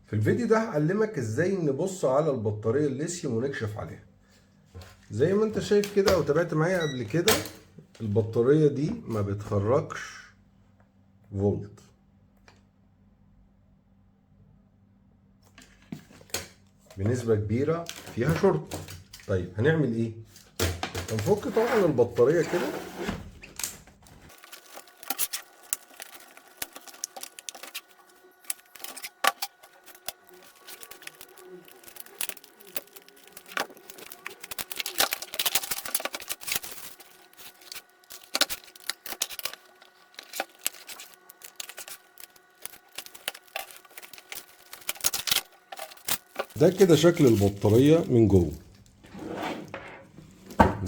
في الفيديو ده هعلمك ازاي نبص على البطارية الليثيوم ونكشف عليها. زي ما انت شايف كده او تابعت معايا قبل كده، البطارية دي ما بتخرجش فولت. بنسبة كبيرة فيها شورت. طيب هنعمل ايه؟ هنفك طبعا البطارية كده. ده كده شكل البطارية من جوه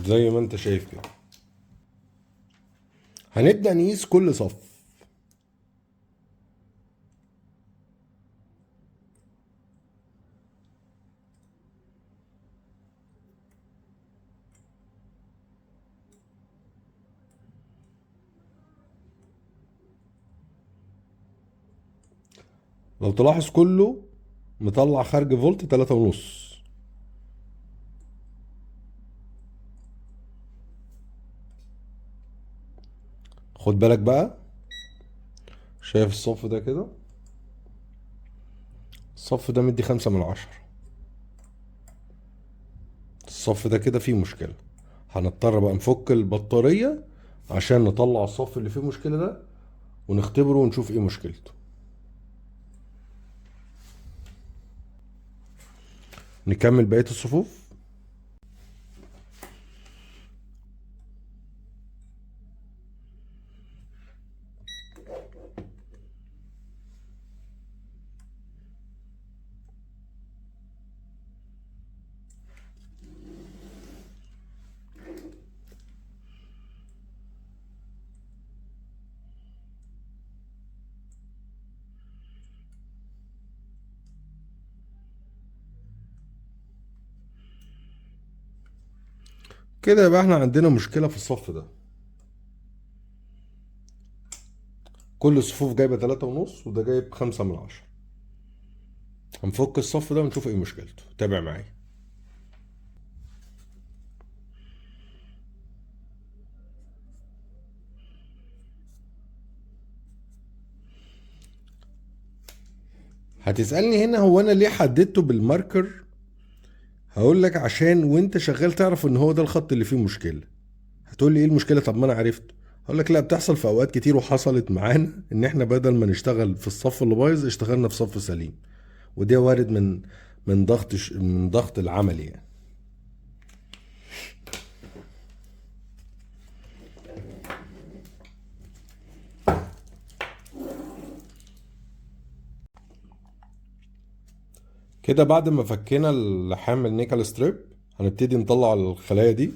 زي ما انت شايف كده. هنبدأ نقيس كل صف. لو تلاحظ كله مطلع خارج فولت 3.5. خد بالك بقى، شايف الصف ده كده؟ الصف ده مدي 5 من 10. الصف ده كده فيه مشكلة، هنضطر بقى نفك البطارية عشان نطلع الصف اللي فيه مشكلة ده ونختبره ونشوف ايه مشكلته. نكمل بقية الصفوف. كده يبقى احنا عندنا مشكلة في الصف ده، كل الصفوف جايبة 3.5 وده جايب 5 من 10. هنفك الصف ده ونشوف ايه مشكلته. تابع معايا. هتسألني هنا هو انا ليه حددته بالماركر؟ هقول لك عشان وانت شغال تعرف ان هو ده الخط اللي فيه مشكلة. هتقول لي ايه المشكلة؟ طب ما انا عرفت. هقول لك لا، بتحصل في اوقات كتير وحصلت معانا ان احنا بدل ما نشتغل في الصف اللي بايظ اشتغلنا في صف سليم، وده وارد من ضغط العمل يعني. كده بعد ما فكينا اللحام النيكل ستريب هنبتدي نطلع الخلايا دي.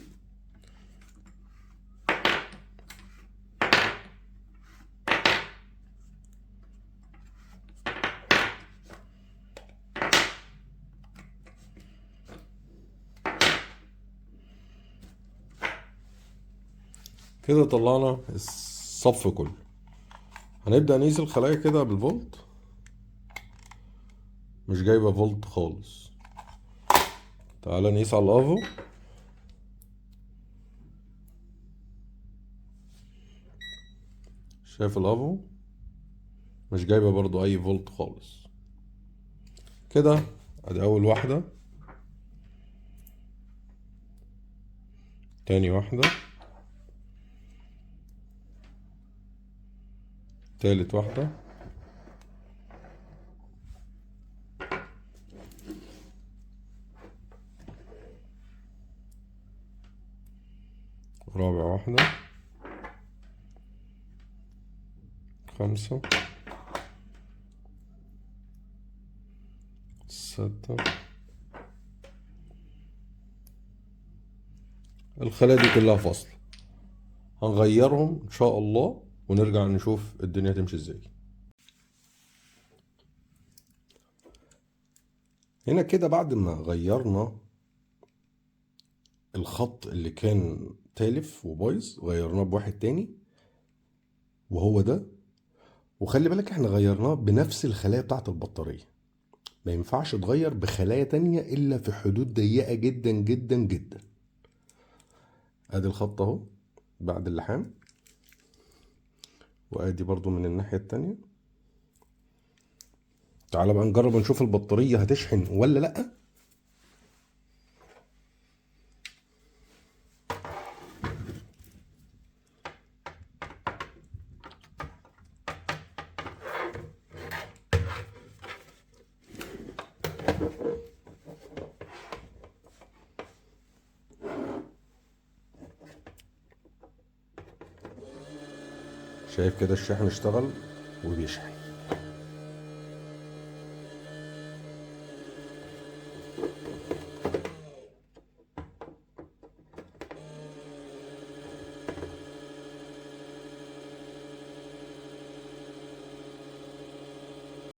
كده طلعنا الصف كله. هنبدأ نقيس الخلايا كده بالفولت، مش جايبة فولت خالص. تعالى نقيس على الافو. شايف الافو مش جايبة برضو اي فولت خالص. كده ادي اول واحدة، تاني واحدة، تالت واحدة، رابع واحدة، 5، 6. الخلايا دي كلها فاصلة، هنغيرهم ان شاء الله ونرجع نشوف الدنيا تمشي ازاي. هنا كده بعد ما غيرنا الخط اللي كان تالف وبايظ غيرناه بواحد تاني وهو ده. وخلي بالك احنا غيرناه بنفس الخلايا بتاعت البطارية، ما ينفعش تغير بخلايا تانية الا في حدود ضيقة جدا جدا جدا. ادي الخط اهو بعد اللحام، وادي برضو من الناحية التانية. تعال بقى نجرب نشوف البطارية هتشحن ولا لأ. شايف كده الشاحن اشتغل وبيشحن.